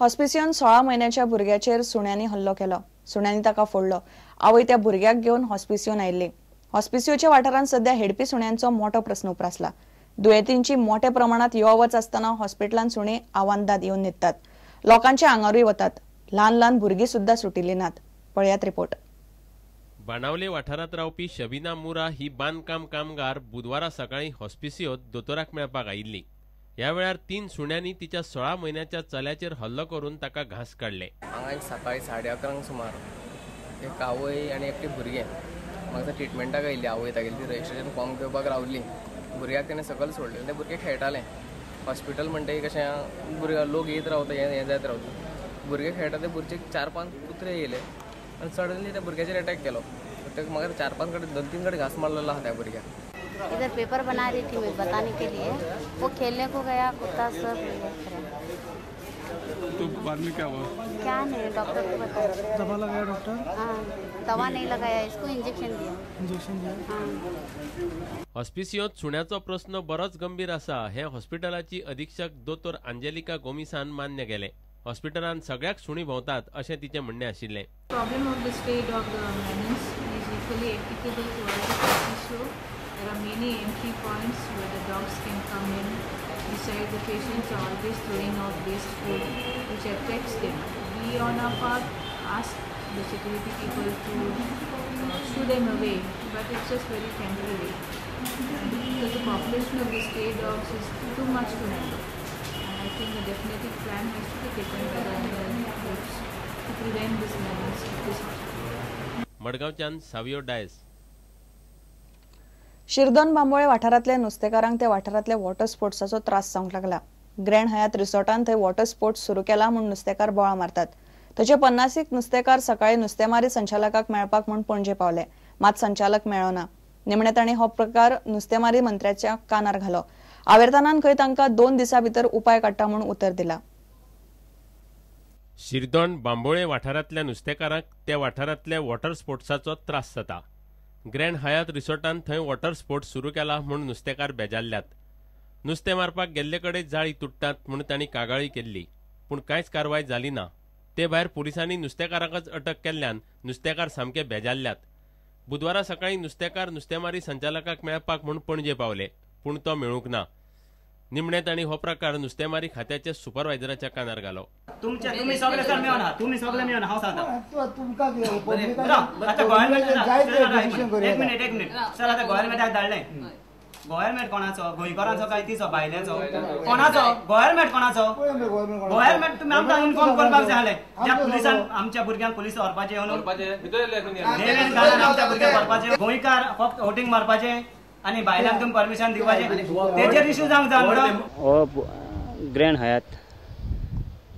हॉस्पिसियोन 16 म्हयन्याच्या भुरग्याचेर सुण्यांनी हल्लो केलो. सुण्यांनी ताका फोडलो. आवय त्या भुरग्याक घेवन हॉस्पिसियोन आयिल्ली. हॉस्पिसियोच्या वाठारांत सध्या हेडपी सुण्यांचो मोठो प्रस्न उप्रासला. दुयेंतींची मोठ्या प्रमाणात यो वच आसतना हॉस्पिटलांत सुणे आवांदाद येवन न्हिदतात. लोकांच्या आंगारूय वतात. ल्हान ल्हान भुरगीं सुद्दां सुटिल्लीं नात. पळयात रिपोर्ट. बाणावले वाठारांत रावपी शबिना मुरा ही बांदकाम कामगार बुधवारा सकाळीं हॉस्पिसियोत दोतोराक मेळपाक आयिल्ली. ह्या वेळार 3 सुण्यांनी तिच्या 16 म्हयन्याच्या चल्याचेर हल्लो करून ताका घांस काडले. हांगा एक सकाळी 11:30 सुमार एक आवय आनी एकटी भुरगें म्हाका ट्रिटमेंटाक आयिल्ली. आवय तागेली ती रजिस्ट्रेशन फॉर्म घेवपाक रावली. भुरग्याक तेणें सकयल सोडलें. तें भुरगें खेळटालें. हॉस्पिटल म्हणटकीर कशें भुरग्यां लोक येत रावता, हें जायत रावता. भुरगे खेळटा ते भुरगे 4-5 कुत्रे येयले आनी सडनली त्या भुरग्याचेर अटॅक केलो. ते म्हाका 4-5 कडेन 2-3 कडेन घांस मारलेलो आहा त्या भुरग्याक. इधर पेपर बना रही थी मैं बताने के लिए, वो खेलने को गया कुत्ता सब। तो बाद में क्या हुआ? क्या नहीं, डॉक्टर को बताया। दवा लगाया डॉक्टर? हाँ, दवा नहीं लगाया, इसको इंजेक्शन दिया। इंजेक्शन दिया। हाँ। हॉस्पिसियोत सुण्याचो प्रश्न बरोच गंभीर आसा हे हॉस्पिटलाची अधीक्षक दोतोर अंजेलिका गोमिसान मान्य केले. हॉस्पिटलान सगळ्याक सुणी भोंवतात अशें तिचें म्हणणें आशिल्लें. Problem of the stray dog menace is equally applicable to all issue. There are many entry points where the dogs can come in. Besides, the patients are always throwing out waste food, which affects them. We on our part ask the security people to shoo them away, but it's just very temporary. Because the population of the stray dogs is too much to handle. And I think a definitive plan has to be taken by the animal groups to prevent this menace to this hospital. मडगांवच्यान Savio Dias. Shirdon Bambolim वाठारांतल्या नुस्तेकारांक त्या वाठारांतल्या water स्पोर्ट्साचो त्रास जावंक लागला. Grand हयात रिसॉर्टान थंय water sports सुरू केला म्हूण नुस्तेकार बोळा मारतात. थंयचे 50 नुस्तेकार सकाळी नुस्तेमारी संचालकाक मेळपाक म्हूण पणजे पावले. मात संचालक मेळ्ळो ना. निमणे तांणी हो प्रकार नुस्तेमारी मंत्र्याच्या कानार घालो. आवेर्तानान खंय तांकां 2 दिसां भितर उपाय काडटा म्हूण उतर दिला. शिरदोन बांबोळे वाठारांतल्या नुस्तेकारांक त्या वाठारांतल्या वॉटर स्पोर्ट्साचो त्रास जाता. ग्रँड हयात रिसॉर्टान थंय वॉटर स्पोर्ट्स सुरू केला म्हूण नुस्तेकार बेजारल्यात. नुस्तें मारपाक गेल्ले कडेन जाळी तुट्टात म्हूण तांणी कागाळी केल्ली, पूण कांयच कारवाय जाली ना. ते भायर पुलिसांनी नुस्तेकारांकच अटक केल्ल्यान नुस्तेकार सामके बेजारल्यात. बुधवारा सकाळी नुस्तेकार नुस्तेमारी संचालकाक मेळपाक म्हूण पणजे पावले, पूण तो मेळूंक ना. निमणे तांणी हो प्रकार नुस्तेमारी खात्याच्या सुपरवायझराच्या कानार घालो. तुमी सगळे सर मेळना, तुमी सगळे मेळना, हांव सांगता एक मिनिट, एक मिनिट सर. आतां गव्हर्मेंटाक धाडलें, गव्हर्मेंट कोणाचो? गोंयकारांचो काय तिचो भायल्याचो? कोणाचो गव्हर्मेंट? कोणाचो गव्हर्मेंट? तुमी आमकां इन्फॉर्म करपाक जाय जालें. ज्या पुलिसान आमच्या भुरग्यांक पुलीस व्हरपाचें, आमच्या भुरग्यांक व्हरपाचें, गोंयकार फक्त वोटींग मारपाचें आनी भायल्यांक तुमी परमिशन दिवपाचें, तेचेर इशू जावंक जाय. हो ग्रँड हयात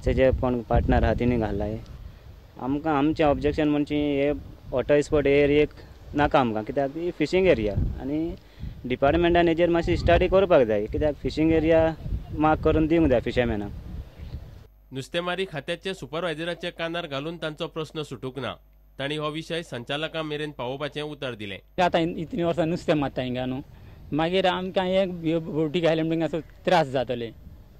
जे कोण पार्टनर आहा तिणी घाल्ला. आमकां आमचें ऑब्जेक्शन म्हणजे हे वॉटर स्पोर्ट एरियेक नाका आमकां, कित्याक ही फिशींग एरिया आनी डिपार्टमेंटान हेजेर मातशी स्टडी करपाक जाय, कित्याक फिशींग एरिया मार्क करून दिवंक जाय फिशरमॅनाक. नुस्तेमारी खात्याचे सुपरवायझराच्या कानार घालून तांचो प्रस्न सुटूंक ना. तांणी हो विशय संचालकां मेरेन पावोवपाचें उतर दिलें. आतां इतलीं वर्सां नुस्तें मारता हिंगा न्हू, मागीर आमकां हे बोटी घायले म्हणटकीर असो त्रास जातले.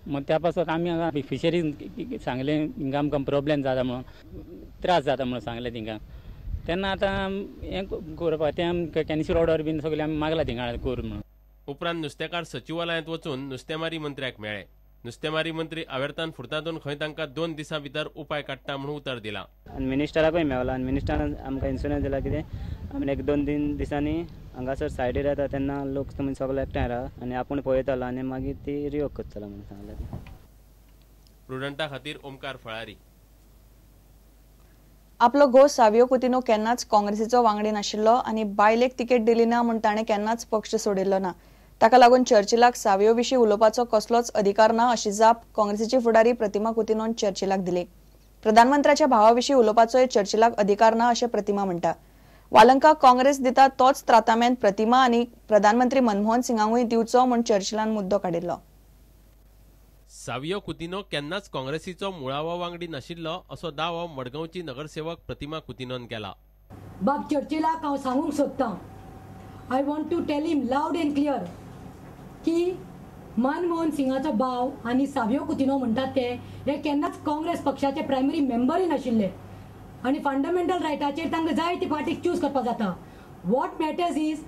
मग त्या पासत आमी हांगा फिशरीज सांगलें हिंगा आमकां प्रोब्लेम जाता म्हणून, त्रास जाता म्हणून सांगलें तिंगा. तेन्ना आतां हें करपाक तें आमकां कॅन्सील ऑर्डर बीन सगळें आमी मागला थिंगा कर म्हणून. उपरांत नुस्तेकार सचिवालयांत वचून नुस्तेमारी मंत्र्याक मेळ्ळे. नुस्तेमारी मंत्री आवेर्तान फुर्तादोन खंय तांकां 2 दिसां भितर उपाय काडटा म्हणून उतर दिला. आनी मिनिस्टराकूय मेवला आनी मिनिस्टरान आमकां इन्शुरन्स दिला कितें आमी 1-2-3 दिसांनी हांगासर सायडीर येता तेन्ना लोक तुमी सगळे एकठांय राहा आनी आपूण पळयतलो आनी मागीर ती रिवोक करतलो म्हणून सांगलें. प्रुडंटा खातीर ओमकार फळारी. आपलो घोव सावियो कुतिन्हो केन्नाच काँग्रेसीचो वांगडी नाशिल्लो आनी बायलेक तिकेट दिली ना म्हूण ताणें केन्नाच पक्ष सोडिल्लो ना. ताका लागून चर्चिलाक सावियो विशीं उलोवपाचो कसलोच अधिकार ना अशी जाप काँग्रेसीची फुडारी प्रतिमा कुतिन्होन चर्चिलाक दिली. प्रधानमंत्र्याच्या भावा विशीं उलोवपाचोय चर्चिलाक अधिकार ना अशें प्रतिमा म्हणटा. वालंका काँग्रेस दिता तोच त्रातामेन प्रतिमा आनी प्रधानमंत्री मनमोहन सिंगांकूय दिवचो म्हूण चर्चिलान मुद्दो काडिल्लो. सावियो कुतिन्हो केन्नाच काँग्रेसीचो मुळावो वांगडी नाशिल्लो असो दावो मडगांवची नगरसेवक प्रतिमा कुतिन्होन केला. बाब चर्चिलाक हांव सांगूंक सोदतां, I want to tell him loud and clear की मनमोहन सिंगाचो भाव आनी सावियो कुतिन्हो म्हणटात ते हे केन्नाच काँग्रेस पक्षाचे प्रायमरी मेंबरूय नाशिल्ले आनी फंडामेंटल रायटाचेर तांकां जाय ती पार्टीक चूज करपाक जाता. What matters is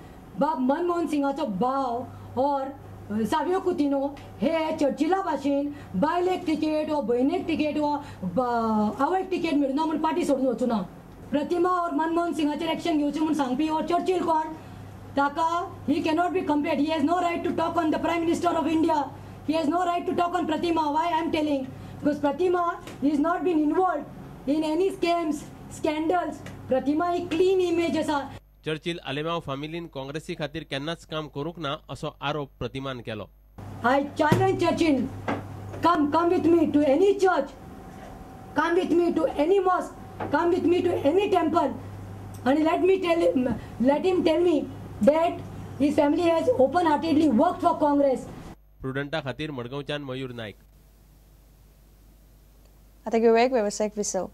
बाब मनमोहन सिंगाचो भाव ऑर सावियो कुतिन्हो हे चर्चिला भाशेन बायलेक तिकेट वा भयणीक तिकेट वा आवयक तिकेट मेळना म्हूण पार्टी सोडून वचूना. प्रतिमा और मनमोहन सिंगाचेर एक्शन घेवचें म्हूण सांगपी हो चर्चिल कोण? ताका he cannot be compared. He has no right to talk on the Prime Minister of India. He has no right to talk on Pratima. Why I am telling? Because Pratima is not been involved in any scams, scandals. Pratima he clean image आसा. Churchill Alemao फामिलीन काँग्रेसी खातीर केन्नाच काम करूंक ना असो आरोप प्रतिमान केलो. I challenge Churchill, come come with me to any church, come with me to any mosque, come with me to any temple आनी let him tell me that his family has open-heartedly worked for Congress. प्रुडंटा खातीर मडगांवच्यान मयूर नायक. आता घेऊया एक व्यावसायिक विसव.